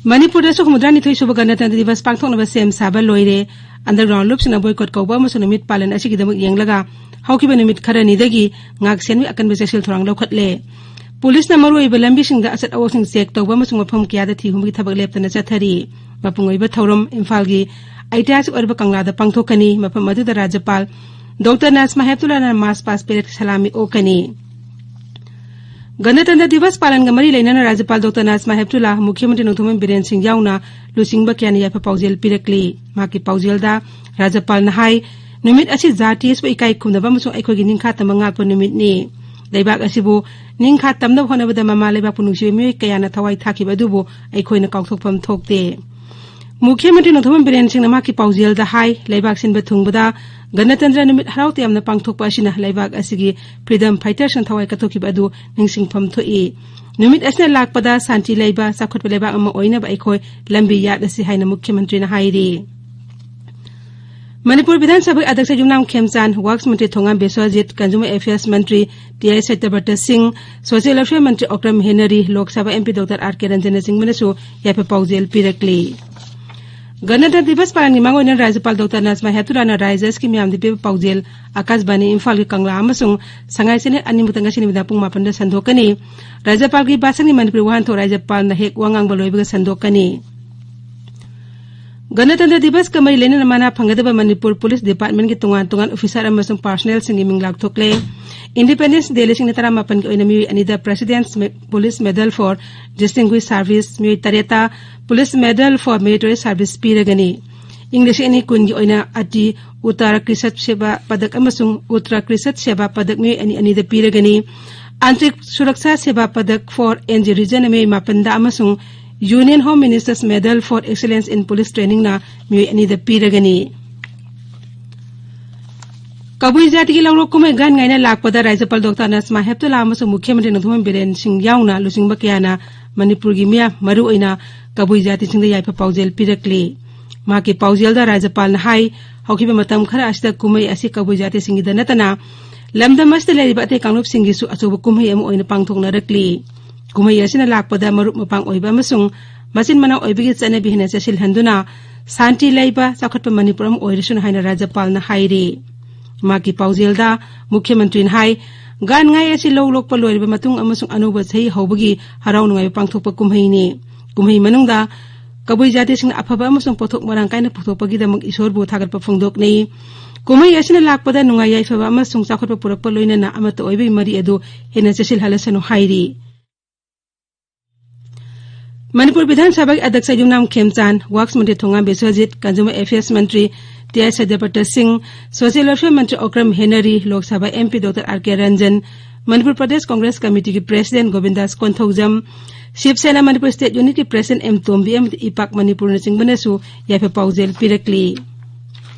ꯃꯅꯤꯄꯨꯔꯗꯁꯨ ꯍꯨꯝꯐꯨꯇꯔꯥꯅꯤꯊꯣꯏ ꯁꯨꯕ ꯒꯅꯇꯟꯇ꯭ꯔ ꯗꯤꯕꯁ ꯄꯥꯡꯊꯣꯛꯅꯕ ꯁꯦꯝ ꯁꯥꯕ ꯂꯣꯏꯔꯦ꯫ ꯑꯟꯗꯔꯒ꯭ꯔꯥꯎꯟ ꯂꯨꯞꯁꯤꯡꯅ ꯕꯣꯏꯀꯣꯠ ꯀꯧꯕ ꯑꯃꯁꯨꯡ ꯅꯨꯃꯤꯠ ꯄꯥꯂꯟ ꯑꯁꯤꯒꯤꯗꯃꯛ ꯌꯦꯡꯂꯒ ꯍꯧꯈꯤꯕ ꯅꯨꯃꯤꯠ ꯈꯔꯅꯤꯗꯒꯤ ꯉꯥꯛꯁꯦꯟꯕꯒꯤ ꯑꯀꯟꯕ ꯆꯦꯛꯁꯤꯜ ꯊꯧꯔꯥꯡ ꯂꯧꯈꯠꯂꯦ꯫ ꯄꯨꯂꯤꯁꯅ ꯃꯔꯨꯑꯣꯏꯕ ꯂꯝꯕꯤꯁꯤꯡꯗ ꯑꯆꯠ ꯑꯋꯣꯛꯁꯤꯡ ꯆꯦꯛ ꯇꯧꯕ ꯑꯃꯁꯨꯡ ꯃꯐꯝ ꯀꯌꯥꯗ ꯊꯤꯍꯨꯝꯕꯒꯤ ꯊꯕꯛ ꯂꯦꯞꯇꯅ ꯆꯠꯊꯔꯤ꯫ ꯃꯄꯨꯡ ꯑꯣꯏꯕ ꯊꯧꯔꯝ ꯏꯝꯐꯥꯜꯒꯤ ꯑꯩꯇꯤꯍꯥꯁꯤꯛ ꯑꯣꯏꯔꯕ ꯀꯪꯂꯥꯗ ꯄꯥꯡꯊꯣꯛꯀꯅꯤ꯫ ꯃꯐꯝ ꯑꯗꯨꯗ ꯔꯥꯖ꯭ꯌꯄꯥꯜ ꯗꯣꯛꯇꯔ ꯅꯥꯖꯃꯥ ꯍꯦꯞꯇꯨꯂꯥꯅ ꯃꯥꯔꯆ ꯄꯥꯁ ꯄꯦꯔꯦꯗ ꯁꯂꯥꯃꯤ ꯑꯣꯛꯀꯅꯤ꯫ ꯒꯅꯇꯟꯇ꯭ꯔ ꯗꯤꯕꯁ ꯄꯥꯂꯟꯒ ꯃꯔꯤ ꯂꯩꯅꯅ ꯔꯥꯖ꯭ꯌꯄꯥꯜ ꯗꯣꯛꯇꯔ ꯅꯥꯖꯃꯥ ꯍꯦꯞꯇꯨꯂꯥ, ꯃꯨꯈ꯭ꯌ ꯃꯟꯇ꯭ꯔꯤ ꯅꯣꯡꯊꯣꯝꯕꯝ ꯕꯤꯔꯦꯟ ꯁꯤꯡ ꯌꯥꯎꯅ ꯂꯨꯆꯤꯡꯕ ꯀꯌꯥꯅ ꯌꯥꯏꯐ ꯄꯥꯎꯖꯦꯜ ꯄꯤꯔꯛꯂꯤ꯫ ꯃꯍꯥꯛꯀꯤ ꯄꯥꯎꯖꯦꯜꯗ ꯔꯥꯖ꯭ꯌꯄꯥꯜꯅ ꯍꯥꯏ, ꯅꯨꯃꯤꯠ ꯑꯁꯤ ꯖꯥꯇꯤ ꯑꯁꯤꯕꯨ ꯏꯀꯥꯏ ꯈꯨꯝꯅꯕ ꯑꯃꯁꯨꯡ ꯑꯩꯈꯣꯏꯒꯤ ꯅꯤꯡꯈꯥ ꯇꯝꯕ ꯉꯥꯛꯄ ꯅꯨꯃꯤꯠꯅꯤ꯫ ꯂꯩꯕꯥꯛ ꯑꯁꯤꯕꯨ ꯅꯤꯡꯈꯥ ꯇꯝꯅꯕ ꯍꯣꯠꯅꯕꯗ ꯃꯃꯥ ꯂꯩꯕꯥꯛꯄꯨ ꯅꯨꯡꯁꯤꯕ ꯃꯤꯑꯣꯏ ꯀꯌꯥꯅ ꯊꯋꯥꯏ ꯊꯥꯈꯤꯕ ꯑꯗꯨꯕꯨ ꯑꯩꯈꯣꯏꯅ ꯀꯥꯎꯊꯣꯛꯐꯝ ꯊꯣꯛꯇꯦ꯫ ꯃꯨꯈ꯭ꯌ ꯃꯟꯇ꯭ꯔꯤ ꯅꯣꯡꯊꯣꯝꯕꯝ ꯕꯤꯔꯦꯟ ꯁꯤꯡꯅ ꯃꯍꯥꯛꯀꯤ ꯄꯥꯎꯖꯦꯜꯗ ꯍꯥꯏ, ꯂꯩꯕꯥꯛ ꯁꯤꯟꯕ ꯊꯨꯡꯕꯗ ꯒꯅꯇꯟꯇ꯭ꯔ ꯅꯨꯃꯤꯠ ꯍꯔꯥꯎ ꯇꯌꯥꯝꯅ ꯄꯥꯡꯊꯣꯛꯄ ꯑꯁꯤꯅ ꯂꯩꯕꯥꯛ ꯑꯁꯤꯒꯤ freedom fighterꯁꯤꯡ ꯊꯋꯥꯏ ꯀꯠꯊꯣꯛꯈꯤꯕ ꯑꯗꯨ ꯅꯤꯡꯁꯤꯡꯐꯝ ꯊꯣꯛꯏ꯫ ꯅꯨꯃꯤꯠ ꯑꯁꯤꯅ ꯂꯥꯛꯄꯗ ꯁꯥꯟꯇꯤ ꯂꯩꯕ, ꯆꯥꯎꯈꯠꯄ ꯂꯩꯕꯥꯛ ꯑꯃ ꯑꯣꯏꯅꯕ ꯑꯩꯈꯣꯏ ꯂꯝꯕꯤ ꯌꯥꯠꯂꯁꯤ ꯍꯥꯏꯅ ꯃꯨꯈ꯭ꯌ ꯃꯟꯇ꯭ꯔꯤꯅ ꯍꯥꯏꯔꯤ꯫ ꯃꯅꯤꯄꯨꯔ ꯕꯤꯙꯥꯟ ꯁꯚꯥꯒꯤ ꯑꯗ꯭ꯌꯛꯁ ꯌꯨꯝꯅꯥꯝ ꯈꯦꯝꯆꯥꯟ, Works ꯃꯟꯇ꯭ꯔꯤ ꯊꯣꯉꯥꯝ ꯕꯤꯁ꯭ꯋꯖꯤꯠ, Consumer Affairs ꯃꯟꯇ꯭ꯔꯤ ꯇꯤ ꯑꯥꯏ ꯁꯇ꯭ꯌꯕ꯭ꯔꯇ ꯁꯤꯡ, Social Welfare ꯃꯟꯇ꯭ꯔꯤ Okram Henry, Lok Sabha M P doctor R ꯀꯦ ꯔꯟꯖꯟꯅꯆꯤꯡꯕꯅꯁꯨ ꯌꯥꯏꯐ ꯄꯥꯎꯖꯦꯜ ꯄꯤꯔꯛꯂꯤ꯫ ꯒꯅꯇꯟꯇ꯭ꯔ ꯗꯤꯕꯁ ꯄꯥꯂꯟꯒꯤ ꯃꯥꯡꯑꯣꯏꯅ ꯔꯥꯖ꯭ꯌꯄꯥꯜ ꯗꯣꯛꯇꯔ ꯅꯖꯃꯥ ꯍꯦꯞꯇꯨꯂꯥꯅ ꯔꯥꯖ꯭ꯌ ꯑꯁꯤꯒꯤ ꯃꯤꯌꯥꯝꯗ ꯄꯤꯕ ꯄꯥꯎꯖꯦꯜ ꯑꯥꯀꯥꯁꯕꯥꯅꯤ ꯏꯝꯐꯥꯜꯒꯤ ꯀꯪꯂꯥ ꯑꯃꯁꯨꯡ ꯁꯉꯥꯏ ꯆꯦꯅꯦꯜ ꯑꯅꯤꯃꯛꯇ ꯉꯁꯤ ꯅꯨꯃꯤꯗꯥꯡ ꯄꯨꯡ ꯃꯥꯄꯟꯗ ꯁꯟꯗꯣꯛꯀꯅꯤ꯫ ꯔꯥꯖ꯭ꯌꯄꯥꯜꯒꯤ ꯚꯥꯁꯟꯒꯤ ꯃꯅꯤꯄꯨꯔꯤ ꯋꯥꯍꯟꯊꯣꯛ ꯔꯥꯖ꯭ꯌꯄꯥꯜꯅ ꯍꯦꯛ ꯋꯥ ꯉꯥꯡꯕ ꯂꯣꯏꯕꯒ ꯁꯟꯗꯣꯛꯀꯅꯤ꯫ ꯒꯅꯇꯟꯇ꯭ꯔ ꯗꯤꯕꯁꯀ ꯃꯔꯤ ꯂꯩꯅꯅ ꯃꯅꯥ ꯐꯪꯒꯗꯕ ꯃꯅꯤꯄꯨꯔ ꯄꯨꯂꯤꯁ ꯗꯤꯄꯥꯔꯠꯃꯦꯟꯒꯤ ꯇꯣꯉꯥꯟ ꯇꯣꯉꯥꯟ ꯑꯣꯐꯤꯁꯔ ꯑꯃꯁꯨꯡ ꯄꯥꯔꯁꯅꯦꯜꯁꯤꯡꯒꯤ ꯃꯤꯡ ꯂꯥꯎꯊꯣꯛꯂꯦ꯫ ꯏꯟꯗꯤꯄꯦꯟꯗꯦꯟꯁ ꯗꯦ ꯂꯤꯁꯤꯡ ꯑꯅꯤ ꯇꯔꯥꯃꯥꯄꯟꯒꯤ ꯑꯣꯏꯅ ꯃꯤꯑꯣꯏ ꯑꯅꯤꯗ President's Me-, Police Medal for Distinguished Service, ꯃꯤꯑꯣꯏ ꯇꯔꯦꯠꯇ Police Medal for Meritorious Service ꯄꯤꯔꯒꯅꯤ꯫ ꯏꯪ ꯂꯤꯁꯤꯡ ꯑꯅꯤ ꯀꯨꯟꯒꯤ ꯑꯣꯏꯅ ꯑꯇꯤ ꯎꯠꯇꯔ ꯀ꯭ꯔꯤꯁꯠ ꯁꯦꯕꯥ ꯄꯗꯛ ꯑꯃꯁꯨꯡ ꯎꯠꯇꯔ ꯀ꯭ꯔꯤꯁꯠ ꯁꯦꯕꯥ ꯄꯗꯛ ꯃꯤꯑꯣꯏ ꯑꯅꯤ ꯑꯅꯤꯗ ꯄꯤꯔꯒꯅꯤ꯫ ꯑꯥꯟꯇꯔꯤꯛ ꯁꯨꯔꯛꯁꯥ ꯁꯦꯕꯥ ꯄꯗꯛ for N G Region ꯃꯤꯑꯣꯏ ꯃꯥꯄꯟꯗ ꯑꯃꯁꯨꯡ Union Home Minister's Medal for Excellence in Police Trainingꯅ ꯃꯤꯑꯣꯏ ꯑꯅꯤꯗ ꯄꯤꯔꯒꯅꯤ꯫ ꯀꯕꯨꯏ ꯖꯥꯇꯤꯒꯤ ꯂꯧꯔꯣꯛ ꯀꯨꯝꯍꯩ ꯒꯥꯟ ꯉꯥꯏꯅ ꯂꯥꯛꯄꯗ ꯔꯥꯖ꯭ꯌꯄꯥꯜ ꯗꯣꯛꯇꯔ ꯅꯖꯃꯥ ꯍꯦꯞꯇꯨꯂꯥ ꯑꯃꯁꯨꯡ ꯃꯨꯈ꯭ꯌ ꯃꯟꯇ꯭ꯔꯤ ꯅꯣꯡꯊꯣꯝꯕꯝ ꯕꯤꯔꯦꯟ ꯁꯤꯡ ꯌꯥꯎꯅ ꯂꯨꯆꯤꯡꯕ ꯀꯌꯥꯅ ꯃꯅꯤꯄꯨꯔꯒꯤ ꯃꯤꯌꯥꯝ, ꯃꯔꯨꯑꯣꯏꯅ ꯀꯕꯨꯏ ꯖꯥꯇꯤꯁꯤꯡꯗ ꯌꯥꯏꯐ ꯄꯥꯎꯖꯦꯜ ꯄꯤꯔꯛꯂꯤ꯫ ꯃꯍꯥꯛꯀꯤ ꯄꯥꯎꯖꯦꯜꯗ ꯔꯥꯖ꯭ꯌꯄꯥꯜꯅ ꯍꯥꯏ, ꯍꯧꯈꯤꯕ ꯃꯇꯝ ꯈꯔ ꯑꯁꯤꯗ ꯀꯨꯝꯍꯩ ꯑꯁꯤ ꯀꯕꯨꯏ ꯖꯥꯇꯤꯁꯤꯡꯒꯤꯗ ꯅꯠꯇꯅ ꯂꯝꯗꯝ ꯑꯁꯤꯗ ꯂꯩꯔꯤꯕ ꯑꯇꯩ ꯀꯥꯡꯂꯨꯞꯁꯤꯡꯒꯤꯁꯨ ꯑꯆꯧꯕ ꯀꯨꯝꯍꯩ ꯑꯃ ꯑꯣꯏꯅ ꯄꯥꯡꯊꯣꯛꯅꯔꯛꯂꯤ꯫ ꯀꯨꯝꯍꯩ ꯑꯁꯤꯅ ꯂꯥꯛꯄꯗ ꯃꯔꯨꯞ ꯃꯄꯥꯡ ꯑꯣꯏꯕ ꯑꯃꯁꯨꯡ ꯃꯆꯤꯟ ꯃꯅꯥꯎ ꯑꯣꯏꯕꯒꯤ ꯆꯠꯅꯕꯤ ꯍꯦꯟꯅ ꯆꯦꯠꯁꯤꯜꯍꯟꯗꯨꯅ ꯁꯥꯟꯇꯤ ꯂꯩꯕ, ꯆꯥꯎꯈꯠꯄ ꯃꯅꯤꯄꯨꯔ ꯑꯃ ꯑꯣꯏꯔꯁꯅꯨ ꯍꯥꯏꯅ ꯔꯥꯖ꯭ꯌꯄꯥꯜꯅ ꯍꯥꯏꯔꯤ꯫ ꯃꯍꯥꯛꯀꯤ ꯄꯥꯎꯖꯦꯜꯗ ꯃꯨꯈ꯭ꯌ ꯃꯟꯇ꯭ꯔꯤꯅ ꯍꯥꯏ, ꯒꯥꯟ ꯉꯥꯏ ꯑꯁꯤ ꯂꯧ ꯂꯣꯛꯄ ꯂꯣꯏꯔꯕ ꯃꯇꯨꯡ ꯑꯃꯁꯨꯡ ꯑꯅꯧꯕ ꯆꯍꯤ ꯍꯧꯕꯒꯤ ꯍꯔꯥꯎ ꯅꯨꯡꯉꯥꯏꯕ ꯄꯥꯡꯊꯣꯛꯄ ꯀꯨꯝꯍꯩꯅꯤ꯫ ꯀꯨꯝꯍꯩ ꯃꯅꯨꯡꯗ ꯀꯕꯨꯏ ꯖꯥꯇꯤꯁꯤꯡꯅ ꯑꯐꯕ ꯑꯃꯁꯨꯡ ꯄꯣꯠꯊꯣꯛ ꯃꯔꯥꯡ ꯀꯥꯏꯅ ꯄꯨꯊꯣꯛꯄꯒꯤꯗꯃꯛ ꯏꯁꯣꯔꯕꯨ ꯊꯥꯒꯠꯄ ꯐꯣꯡꯗꯣꯛꯅꯩ꯫ ꯀꯨꯝꯍꯩ ꯑꯁꯤꯅ ꯂꯥꯛꯄꯗ ꯅꯨꯡꯉꯥꯏ ꯌꯥꯏꯐꯕ ꯑꯃꯁꯨꯡ ꯆꯥꯎꯈꯠꯄ ꯄꯨꯔꯛꯄ ꯂꯣꯏꯅꯅ ꯑꯃꯠꯇ ꯑꯣꯏꯕꯒꯤ ꯃꯔꯤ ꯑꯗꯨ ꯍꯦꯟꯅ ꯆꯦꯠꯁꯤꯜꯍꯜꯂꯁꯅꯨ ꯍꯥꯏꯔꯤ꯫ ꯃꯅꯤꯄꯨꯔ ꯕꯤꯙꯥꯟ ꯁꯚꯥꯒꯤ ꯑꯗ꯭ꯌꯛꯁ ꯌꯨꯝꯅꯥꯝ ꯈꯦꯝꯆꯥꯟ, Works ꯃꯟꯇ꯭ꯔꯤ ꯊꯣꯉꯥꯝ ꯕꯤꯁ꯭ꯋꯖꯤꯠ, Consumer Affairs ꯃꯟꯇ꯭ꯔꯤ ꯇꯤ ꯑꯥꯏ ꯁꯇ꯭ꯌꯕ꯭ꯔꯇ ꯁꯤꯡ, Social Welfare ꯃꯟꯇ꯭ꯔꯤ Okram Henry, Lok Sabha M P doctor R ꯀꯦ ꯔꯟꯖꯟ, ꯃꯅꯤꯄꯨꯔ ꯄ꯭ꯔꯗꯦꯁ ꯀꯣꯡꯒ꯭ꯔꯦꯁ ꯀꯃꯤꯇꯤꯒꯤ ꯄ꯭ꯔꯦꯁꯤꯗꯦꯟ ꯒꯣꯕꯤꯟꯗꯥꯁ ꯀꯣꯟꯊꯧꯖꯝ, ꯁꯤꯕ ꯁꯦꯅꯥ ꯃꯅꯤꯄꯨꯔ ꯁ꯭ꯇꯦꯠ ꯌꯨꯅꯤꯠꯀꯤ ꯄ꯭ꯔꯦꯁꯤꯗꯦꯟ ꯑꯦꯝ ꯇꯣꯝꯕꯤ ꯑꯃꯗꯤ ꯏꯄꯥꯛ ꯃꯅꯤꯄꯨꯔꯅꯆꯤꯡꯕꯅꯁꯨ ꯌꯥꯏꯐ ꯄꯥꯎꯖꯦꯜ ꯄꯤꯔꯛꯂꯤ꯫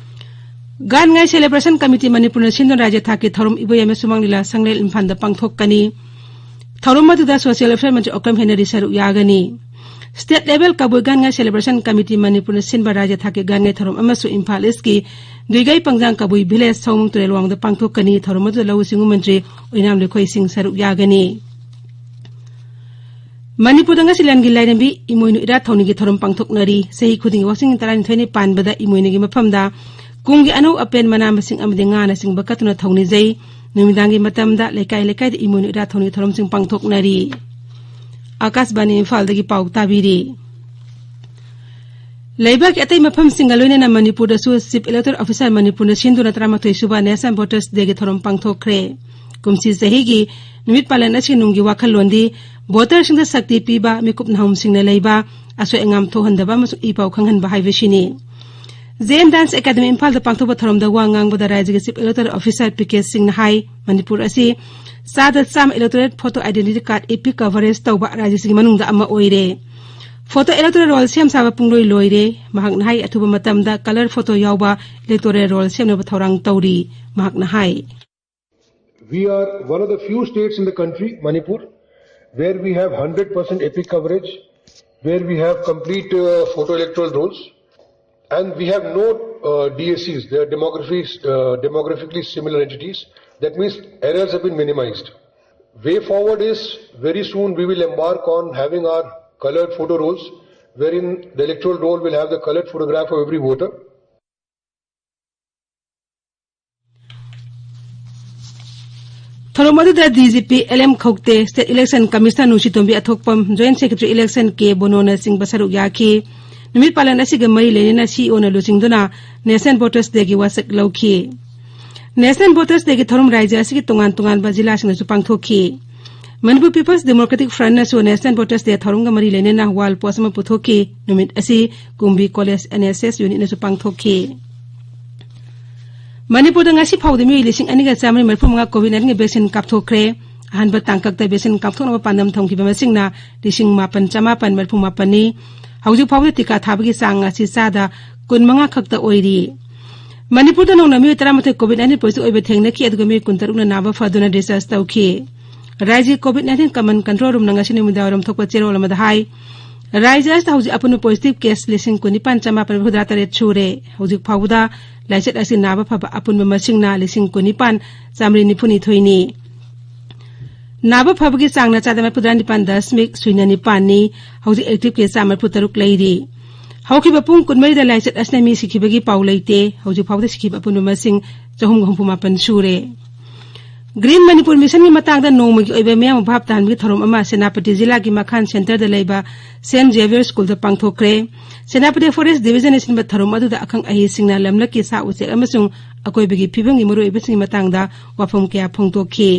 ꯒꯥꯟ ꯉꯥꯏ ꯁꯦꯂꯦꯕ꯭ꯔꯦꯁꯟ ꯀꯃꯤꯇꯤ ꯃꯅꯤꯄꯨꯔꯅ ꯁꯤꯟꯗꯨꯅ ꯔꯥꯖ꯭ꯌ ꯊꯥꯛꯀꯤ ꯊꯧꯔꯝ ꯏꯕꯣꯌꯥꯏꯃ ꯁꯨꯃꯥꯡ ꯂꯤꯂꯥ ꯁꯪꯂꯦꯟ ꯏꯝꯐꯥꯜꯗ ꯄꯥꯡꯊꯣꯛꯀꯅꯤ꯫ ꯊꯧꯔꯝ ꯑꯗꯨꯗ ꯁꯣꯁꯤꯌꯦꯜ ꯋꯦꯜꯐꯤꯌꯔ ꯃꯟꯇ꯭ꯔꯤ ꯑꯣꯀ꯭ꯔꯝ ꯍꯦꯅꯔꯤ ꯁꯔꯨꯛ ꯌꯥꯒꯅꯤ꯫ ꯁ꯭ꯇꯦꯠ ꯂꯦꯚꯦꯜ ꯀꯕꯨꯏ ꯒꯥꯟ ꯉꯥꯏ ꯁꯦꯂꯦꯕ꯭ꯔꯦꯁꯟ ꯀꯃꯤꯇꯤ ꯃꯅꯤꯄꯨꯔꯅ ꯁꯤꯟꯕ ꯔꯥꯖ꯭ꯌ ꯊꯥꯛꯀꯤ ꯒꯥꯟ ꯉꯥꯏ ꯊꯧꯔꯝ ꯑꯃꯁꯨ ꯏꯝꯐꯥꯜ ꯏꯁꯀꯤ ꯗꯨꯏꯒꯥꯏ ꯄꯪꯖꯥꯡ ꯀꯕꯨꯏ ꯚꯤꯂꯦꯖ ꯁꯑꯣꯃꯨꯡ ꯇꯨꯔꯦꯜ ꯋꯥꯡꯗ ꯄꯥꯡꯊꯣꯛꯀꯅꯤ꯫ ꯊꯧꯔꯝ ꯑꯗꯨꯗ ꯂꯧꯎ ꯁꯤꯡꯎ ꯃꯟꯇ꯭ꯔꯤ ꯑꯣꯏꯅꯥꯝ ꯂꯨꯈꯣꯏ ꯁꯤꯡ ꯁꯔꯨꯛ ꯌꯥꯒꯅꯤ꯫ ꯃꯅꯤꯄꯨꯔꯗ ꯉꯁꯤ ꯂꯟꯒꯤ ꯂꯥꯏꯔꯦꯝꯕꯤ ꯏꯃꯣꯏꯅꯨ ꯏꯔꯥꯠ ꯊꯧꯅꯤꯒꯤ ꯊꯧꯔꯝ ꯄꯥꯡꯊꯣꯛꯅꯔꯤ꯫ ꯆꯍꯤ ꯈꯨꯗꯤꯡꯒꯤ ꯋꯥꯛꯆꯤꯡ ꯇꯔꯥꯅꯤꯊꯣꯏꯅꯤ ꯄꯥꯟꯕꯗ ꯏꯃꯣꯏꯅꯨꯒꯤ ꯃꯐꯝꯗ ꯀꯨꯝꯒꯤ ꯑꯅꯧ ꯑꯄꯦꯟ, ꯃꯅꯥ ꯃꯁꯤꯡ ꯑꯃꯗꯤ ꯉꯥꯅꯆꯤꯡꯕ ꯀꯠꯇꯨꯅ ꯊꯧꯅꯤꯖꯩ꯫ ꯅꯨꯃꯤꯗꯥꯡꯒꯤ ꯃꯇꯝꯗ ꯂꯩꯀꯥꯏ ꯂꯩꯀꯥꯏꯗ ꯏꯃꯣꯏꯅꯨ ꯏꯔꯥꯠ ꯊꯧꯅꯤꯒꯤ ꯊꯧꯔꯝꯁꯤꯡ ꯄꯥꯡꯊꯣꯛꯅꯔꯤ꯫ ꯑꯥꯀꯥꯁꯕꯥꯅꯤ ꯏꯝꯐꯥꯜꯗꯒꯤ ꯄꯥꯎ ꯇꯥꯕꯤꯔꯤ꯫ ꯂꯩꯕꯥꯛꯀꯤ ꯑꯇꯩ ꯃꯐꯝꯁꯤꯡꯒ ꯂꯣꯏꯅꯅ ꯃꯅꯤꯄꯨꯔꯗꯁꯨ ꯆꯤꯐ ꯏꯂꯦꯛꯇꯣꯔꯦꯜ ꯑꯣꯐꯤꯁꯥꯔ ꯃꯅꯤꯄꯨꯔꯅ ꯁꯤꯟꯗꯨꯅ ꯇꯔꯥꯃꯥꯊꯣꯏ ꯁꯨꯕ ꯅꯦꯁꯅꯦꯜ ꯚꯣꯇꯔꯁ ꯗꯦꯒꯤ ꯊꯧꯔꯝ ꯄꯥꯡꯊꯣꯛꯈ꯭ꯔꯦ꯫ ꯀꯨꯝꯁꯤ ꯆꯍꯤꯒꯤ ꯅꯨꯃꯤꯠ ꯄꯥꯂꯟ ꯑꯁꯤꯒꯤ ꯅꯨꯡꯒꯤ ꯋꯥꯈꯜꯂꯣꯟꯗꯤ ꯚꯣꯇꯔꯁꯤꯡꯗ ꯁꯛꯇꯤ ꯄꯤꯕ, ꯃꯤꯀꯨꯞ ꯅꯥꯍꯨꯝꯁꯤꯡꯅ ꯂꯩꯕ, ꯑꯁꯣꯏ ꯑꯉꯥꯝ ꯊꯣꯛꯍꯟꯗꯕ ꯑꯃꯁꯨꯡ ꯏ ꯄꯥꯎ ꯈꯪꯍꯟꯕ ꯍꯥꯏꯕꯁꯤꯅꯤ꯫ ꯖꯦ ꯑꯦꯟ ꯗꯥꯟꯁ ꯑꯦꯀꯥꯗꯃꯤ ꯏꯝꯐꯥꯜꯗ ꯄꯥꯡꯊꯣꯛꯄ ꯊꯧꯔꯝꯗ ꯋꯥ ꯉꯥꯡꯕꯗ ꯔꯥꯖ꯭ꯌꯒꯤ chief electoral officer P K ꯁꯤꯡꯅ ꯍꯥꯏ, ꯃꯅꯤꯄꯨꯔ ꯑꯁꯤ ꯆꯥꯗ ꯆꯥꯝꯃ electorate photo identity card EPIC coverage ꯇꯧꯕ ꯔꯥꯖ꯭ꯌꯁꯤꯡꯒꯤ ꯃꯅꯨꯡꯗ ꯑꯃ ꯑꯣꯏꯔꯦ꯫ ꯐꯣꯇꯣ ꯏꯂꯦꯛꯇꯣꯔꯦꯜ ꯔꯣꯜ ꯁꯦꯝ ꯁꯥꯕ ꯄꯨꯡꯂꯣꯏ ꯂꯣꯏꯔꯦ꯫ ꯃꯍꯥꯛꯅ ꯍꯥꯏ, ꯑꯊꯨꯕ ꯃꯇꯝꯗ ꯀꯂꯔ ꯐꯣꯇꯣ ꯌꯥꯎꯕ ꯏꯂꯦꯛꯇꯣꯔꯦꯜ ꯔꯣꯜ ꯁꯦꯝꯅꯕ ꯊꯧꯔꯥꯡ ꯇꯧꯔꯤ꯫ ꯃꯍꯥꯛꯅ ꯍꯥꯏ, We are one of the few states in the country, Manipur, where we have hundred percent epic coverage, where we have complete, uh, photo electoral rolls, and we have no, uh, D S Cs, they are demographies, uh, demographically similar entities. That means errors have been minimized. Way forward is very soon we will embark on having our colored photo rolls, wherein the electoral roll will have the colored photograph of every voter. ꯊꯧꯔꯝ ꯑꯗꯨꯗ D G P L M Khaute, state election commissioner ꯅꯨꯡꯁꯤꯇꯣꯝꯕꯤ ꯑꯊꯣꯛꯄꯝ, joint secretary election K ꯕꯣꯅꯣꯅꯆꯤꯡꯕ ꯁꯔꯨꯛ ꯌꯥꯈꯤ꯫ ꯅꯨꯃꯤꯠ ꯄꯥꯂꯟ ꯑꯁꯤꯒ ꯃꯔꯤ ꯂꯩꯅꯅ ꯁꯤ ꯏ ꯑꯣꯅ ꯂꯨꯆꯤꯡꯗꯨꯅ ꯅꯦꯁꯅꯦꯜ ꯚꯣꯇꯔꯁ ꯗꯦꯒꯤ ꯋꯥꯁꯛ ꯂꯧꯈꯤ꯫ ꯅꯦꯁꯅꯦꯜ ꯚꯣꯇꯔꯁ ꯗꯦꯒꯤ ꯊꯧꯔꯝ ꯔꯥꯖ꯭ꯌ ꯑꯁꯤꯒꯤ ꯇꯣꯉꯥꯟ ꯇꯣꯉꯥꯟꯕ ꯖꯤꯂꯥꯁꯤꯡꯗꯁꯨ ꯄꯥꯡꯊꯣꯛꯈꯤ꯫ ꯃꯅꯤꯄꯨꯔ ꯄꯤꯄꯜꯁ ꯗꯦꯃꯣꯀ꯭ꯔꯦꯇꯤꯛ ꯐ꯭ꯔꯟꯠꯅꯁꯨ ꯅꯦꯁꯅꯦꯜ ꯚꯣꯇꯔꯁ ꯗꯦ ꯊꯧꯔꯝꯒ ꯃꯔꯤ ꯂꯩꯅꯅ ꯋꯥꯜ ꯄꯣꯁ ꯑꯃ ꯄꯨꯊꯣꯛꯈꯤ꯫ ꯅꯨꯃꯤꯠ ꯑꯁꯤ ꯀꯨꯝꯕꯤ ꯀꯣꯂꯦꯖ ꯑꯦꯟ ꯑꯦꯁ ꯑꯦꯁ ꯌꯨꯅꯤꯠꯅꯁꯨ ꯄꯥꯡꯊꯣꯛꯈꯤ꯫ ꯃꯅꯤꯄꯨꯔꯗ ꯉꯁꯤ ꯐꯥꯎꯕꯗ ꯃꯤꯑꯣꯏ ꯂꯤꯁꯤꯡ ꯑꯅꯤꯒ ꯆꯥꯃꯔꯤ ꯃꯔꯤꯐꯨ ꯃꯉꯥ ꯀꯣꯚꯤꯗ ꯅꯥꯏꯟꯇꯤꯟꯒꯤ ꯚꯦꯛꯁꯤꯟ ꯀꯥꯞꯊꯣꯛꯈ꯭ꯔꯦ꯫ ꯑꯍꯥꯟꯕ ꯇꯥꯡꯀꯛꯇ ꯚꯦꯛꯁꯤꯟ ꯀꯥꯞꯊꯣꯛꯅꯕ ꯄꯥꯟꯗꯝ ꯊꯝꯈꯤꯕ ꯃꯁꯤꯡꯅ ꯂꯤꯁꯤꯡ ꯃꯥꯄꯟ ꯆꯃꯥꯄꯟ ꯃꯔꯤꯐꯨ ꯃꯥꯄꯟꯅꯤ꯫ ꯍꯧꯖꯤꯛ ꯐꯥꯎꯕꯗ ꯇꯤꯀꯥ ꯊꯥꯕꯒꯤ ꯆꯥꯡ ꯑꯁꯤ ꯆꯥꯗ ꯀꯨꯟꯃꯉꯥ ꯈꯛꯇ ꯑꯣꯏꯔꯤ꯫ ꯃꯅꯤꯄꯨꯔꯗ ꯅꯧꯅ ꯃꯤꯑꯣꯏ ꯇꯔꯥꯃꯥꯊꯣꯏ COVID nineteen positive ꯑꯣꯏꯕ ꯊꯦꯡꯅꯈꯤ, ꯑꯗꯨꯒ ꯃꯤꯑꯣꯏ ꯀꯨꯟꯇꯔꯨꯛꯅ ꯅꯥꯕ ꯐꯗꯨꯅ discharge ꯇꯧꯈꯤ꯫ ꯔꯥꯏꯖ꯭ꯌꯒꯤ COVID nineteen command control roomꯅ ꯉꯁꯤ ꯅꯨꯃꯤꯗꯥꯡꯋꯥꯏꯔꯝ ꯊꯣꯛꯄ ꯆꯦꯔꯣꯜ ꯑꯃꯗ ꯍꯥꯏ, ꯔꯥꯏꯖ꯭ꯌ ꯑꯁꯤꯗ ꯍꯧꯖꯤꯛ ꯑꯄꯨꯟꯕ positive case ꯂꯤꯁꯤꯡ ꯀꯨꯟꯅꯤꯄꯥꯟ ꯆꯥꯃꯥꯄꯟ ꯃꯔꯤꯐꯨꯇꯔꯥ ꯇꯔꯦꯠ ꯁꯨꯔꯦ꯫ ꯍꯧꯖꯤꯛ ꯐꯥꯎꯕꯗ ꯂꯥꯏꯆꯠ ꯑꯁꯤ ꯅꯥꯕ ꯐꯕ ꯑꯄꯨꯟꯕ ꯃꯁꯤꯡꯅ ꯂꯤꯁꯤꯡ ꯀꯨꯟꯅꯤꯄꯥꯟ ꯆꯥꯃꯔꯤ ꯅꯤꯐꯨꯅꯤꯊꯣꯏꯅꯤ꯫ ꯅꯥꯕ ꯐꯕꯒꯤ ꯆꯥꯡꯅ ꯆꯥꯗ ꯃꯔꯤꯐꯨꯇꯔꯥ ꯅꯤꯄꯥꯟ ꯗꯁꯃꯤꯛ ꯁꯨꯏꯅ ꯅꯤꯄꯥꯟꯅꯤ꯫ ꯍꯧꯖꯤꯛ active case ꯆꯥꯝꯃ ꯃꯔꯤꯐꯨꯇꯔꯨꯛ ꯂꯩꯔꯤ꯫ ꯍꯧꯈꯤꯕ ꯄꯨꯡ ꯀꯨꯟꯃꯔꯤꯗ ꯂꯥꯏꯆꯠ ꯑꯁꯤꯅ ꯃꯤ ꯁꯤꯈꯤꯕꯒꯤ ꯄꯥꯎ ꯂꯩꯇꯦ꯫ ꯍꯧꯖꯤꯛ ꯐꯥꯎꯕꯗ ꯁꯤꯈꯤꯕ ꯑꯄꯨꯟꯕ ꯃꯁꯤꯡ ꯆꯍꯨꯝꯒ ꯍꯨꯝꯐꯨ ꯃꯥꯄꯟ ꯁꯨꯔꯦ꯫ Green Manipur Missionꯒꯤ ꯃꯇꯥꯡꯗ ꯅꯣꯡꯃꯒꯤ ꯑꯣꯏꯕ ꯃꯤꯌꯥꯝꯕꯨ ꯚꯥꯞ ꯇꯥꯍꯟꯕꯒꯤ ꯊꯧꯔꯝ ꯑꯃ ꯁꯦꯅꯥꯄꯇꯤ ꯖꯤꯂꯥꯒꯤ ꯃꯈꯥꯟ centreꯗ ꯂꯩꯕ Saint Xavier Schoolꯗ ꯄꯥꯡꯊꯣꯛꯈ꯭ꯔꯦ꯫ ꯁꯦꯅꯥꯄꯇꯤ Forest Divisionꯅ ꯁꯤꯟꯕ ꯊꯧꯔꯝ ꯑꯗꯨꯗ ꯑꯈꯪ ꯑꯍꯩꯁꯤꯡꯅ ꯂꯝꯂꯛꯀꯤ ꯁꯥ ꯎꯆꯦꯛ ꯑꯃꯁꯨꯡ ꯑꯀꯣꯏꯕꯒꯤ ꯐꯤꯕꯝꯒꯤ ꯃꯔꯨꯑꯣꯏꯕꯁꯤꯡꯒꯤ ꯃꯇꯥꯡꯗ ꯋꯥꯐꯝ ꯀꯌꯥ ꯐꯣꯡꯗꯣꯛꯈꯤ꯫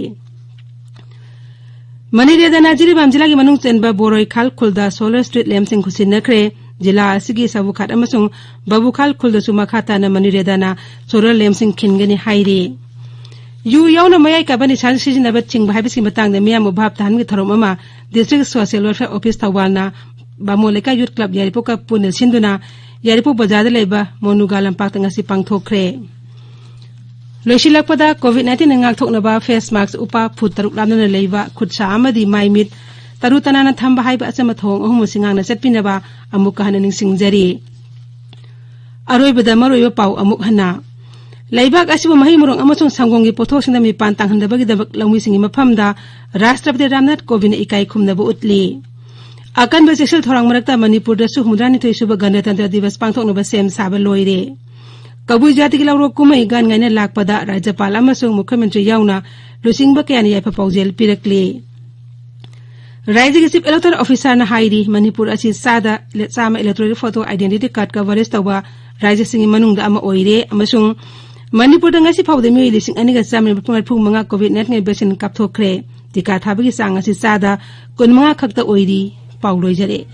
ꯃꯅꯤꯔꯦꯗꯥꯅ ꯖꯤꯔꯤꯕꯥꯝ ꯖꯤꯂꯥꯒꯤ ꯃꯅꯨꯡ ꯆꯟꯕ ꯕꯣꯔꯣꯏꯈꯥꯜ ꯈꯨꯜꯗ solar street lampꯁꯤꯡ ꯈꯨꯠꯁꯤꯟꯅꯈ꯭ꯔꯦ꯫ ꯖꯤꯂꯥ ꯑꯁꯤꯒꯤ ꯁꯕꯨꯈꯥꯠ ꯑꯃꯁꯨꯡ ꯕꯕꯨꯈꯥꯜ ꯈꯨꯜꯗꯁꯨ ꯃꯈꯥ ꯇꯥꯅ ꯃꯅꯤꯔꯦꯗꯥꯅ solar lampꯁꯤꯡ ꯈꯤꯟꯒꯅꯤ ꯍꯥꯏꯔꯤ꯫ ꯌꯨ ꯌꯥꯎꯅ ꯃꯌꯥꯏ ꯀꯥꯕ ꯅꯤꯁꯥ ꯁꯤꯖꯤꯟꯅꯕ ꯊꯤꯡꯕ ꯍꯥꯏꯕꯁꯤꯒꯤ ꯃꯇꯥꯡꯗ ꯃꯤꯌꯥꯝꯕꯨ ꯚꯥꯞ ꯇꯥꯍꯟꯕꯒꯤ ꯊꯧꯔꯝ ꯑꯃ District Social Welfare Office ꯊꯧꯕꯥꯜꯅ ꯕꯥꯃꯣꯟ ꯂꯩꯀꯥꯏ Youth Club ꯌꯥꯏꯔꯤꯄꯣꯛꯀ ꯄꯨꯟꯅ ꯁꯤꯟꯗꯨꯅ ꯌꯥꯏꯔꯤꯄꯣꯛ ꯕꯖꯥꯔꯗ ꯂꯩꯕ ꯃꯣꯅꯨꯒꯥ ꯂꯝꯄꯥꯛꯇ ꯉꯁꯤ ꯄꯥꯡꯊꯣꯛꯈ꯭ꯔꯦ꯫ ꯂꯣꯏꯁꯤꯜꯂꯛꯄꯗ COVID nineteen ꯉꯥꯛꯊꯣꯛꯅꯕ face mask ꯎꯞꯄ, ꯐꯨꯠ ꯇꯔꯨꯛ ꯂꯥꯞꯅꯅ ꯂꯩꯕ, ꯈꯨꯠ ꯁꯥ ꯑꯃꯗꯤ ꯃꯥꯏ ꯃꯤꯠ ꯇꯔꯨ ꯇꯅꯥꯟꯅ ꯊꯝꯕ ꯍꯥꯏꯕ ꯑꯆꯝꯕ ꯊꯧꯑꯣꯡ ꯑꯍꯨꯝ ꯑꯁꯤ ꯉꯥꯛꯅ ꯆꯠꯄꯤꯅꯕ ꯑꯃꯨꯛꯀ ꯍꯟꯅ ꯅꯤꯡꯁꯤꯡꯖꯔꯤ꯫ ꯑꯔꯣꯏꯕꯗ ꯃꯔꯨꯑꯣꯏꯕ ꯄꯥꯎ ꯑꯃꯨꯛ ꯍꯟꯅ꯫ ꯂꯩꯕꯥꯛ ꯑꯁꯤꯕꯨ ꯃꯍꯩ ꯃꯔꯣꯡ ꯑꯃꯁꯨꯡ ꯁꯪꯒꯣꯝꯒꯤ ꯄꯣꯠꯊꯣꯛꯁꯤꯡꯗ ꯃꯤꯄꯥꯟ ꯇꯥꯡꯍꯟꯗꯕꯒꯤꯗꯃꯛ ꯂꯧꯃꯤꯁꯤꯡꯒꯤ ꯃꯐꯝꯗ ꯔꯥꯁꯇ꯭ꯔꯄꯇꯤ ꯔꯥꯝꯅꯥꯊ ꯀꯣꯕꯤꯟꯗ ꯏꯀꯥꯏ ꯈꯨꯝꯅꯕ ꯎꯠꯂꯤ꯫ ꯑꯀꯟꯕ ꯆꯦꯛꯁꯤꯜ ꯊꯧꯔꯥꯡ ꯃꯔꯛꯇ ꯃꯅꯤꯄꯨꯔꯗꯁꯨ ꯍꯨꯝꯗ꯭ꯔꯥꯅꯤꯊꯣꯏ ꯁꯨꯕ ꯒꯅꯇꯟꯇ꯭ꯔ ꯗꯤꯕꯁ ꯄꯥꯡꯊꯣꯛꯅꯕ ꯁꯦꯝ ꯁꯥꯕ ꯂꯣꯏꯔꯦ꯫ ꯀꯕꯨꯏ ꯖꯥꯇꯤꯒꯤ ꯂꯧꯔꯣꯛ ꯀꯨꯝꯍꯩ ꯒꯥꯟ ꯉꯥꯏꯅ ꯂꯥꯛꯄꯗ ꯔꯥꯖ꯭ꯌꯄꯥꯜ ꯑꯃꯁꯨꯡ ꯃꯨꯈ꯭ꯌ ꯃꯟꯇ꯭ꯔꯤ ꯌꯥꯎꯅ ꯂꯨꯆꯤꯡꯕ ꯀꯌꯥꯅ ꯌꯥꯏꯐ ꯄꯥꯎꯖꯦꯜ ꯄꯤꯔꯛꯂꯤ꯫ ꯔꯥꯖ꯭ꯌꯒꯤ Chief Electoral Officerꯅ ꯍꯥꯏꯔꯤ, ꯃꯅꯤꯄꯨꯔ ꯑꯁꯤ ꯆꯥꯗ ꯆꯥꯝꯃ electoral photo identity card coverage ꯇꯧꯕ ꯔꯥꯖ꯭ꯌꯁꯤꯡꯒꯤ ꯃꯅꯨꯡꯗ ꯑꯃ ꯑꯣꯏꯔꯦ ꯑꯃꯁꯨꯡ ꯃꯅꯤꯄꯨꯔꯗ ꯉꯁꯤ ꯐꯥꯎꯕꯗ ꯃꯤꯑꯣꯏ ꯂꯤꯁꯤꯡ ꯑꯅꯤꯒ ꯆꯥꯝꯃꯔꯤ ꯃꯔꯤꯐꯨ ꯃꯉꯥ COVID nineteen vaccine ꯀꯥꯞꯊꯣꯛꯈ꯭ꯔꯦ꯫ ꯇꯤꯀꯥ ꯊꯥꯕꯒꯤ ꯆꯥꯡ ꯑꯁꯤ ꯆꯥꯗ ꯀꯨꯟꯃꯉꯥ ꯈꯛꯇ ꯑꯣꯏꯔꯤ꯫ ꯄꯥꯎ ꯂꯣꯏꯖꯔꯦ꯫